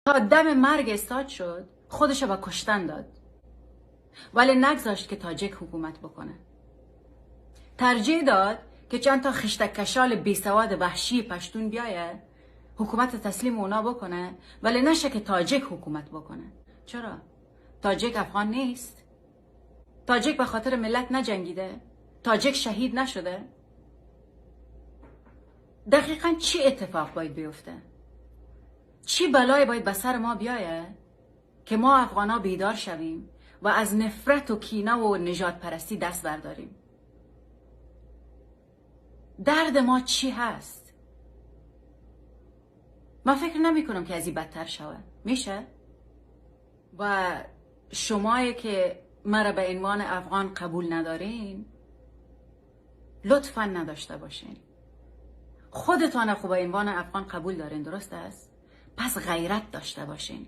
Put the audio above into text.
تا دم مرگ استاد شد، خودش به کشتن داد، ولی نگذاشت که تاجک حکومت بکنه. ترجیح داد که چند تا خشتک کشال بیسواد وحشی پشتون بیایه، حکومت تسلیم اونا بکنه، ولی نشه که تاجک حکومت بکنه. چرا؟ تاجک افغان نیست؟ تاجک به خاطر ملت نجنگیده؟ تاجک شهید نشده؟ دقیقا چی اتفاق باید بیفته؟ چی بلای باید به سر ما بیایه که ما افغانا بیدار شویم و از نفرت و کینه و نژاد پرستی دست برداریم؟ درد ما چی هست؟ من فکر نمی کنم که از این بدتر شود. میشه؟ و شمایی که مرا به عنوان افغان قبول ندارین، لطفا نداشته باشین. خودتان خوب به عنوان افغان قبول دارین، درست است؟ پس غیرت داشته باشین.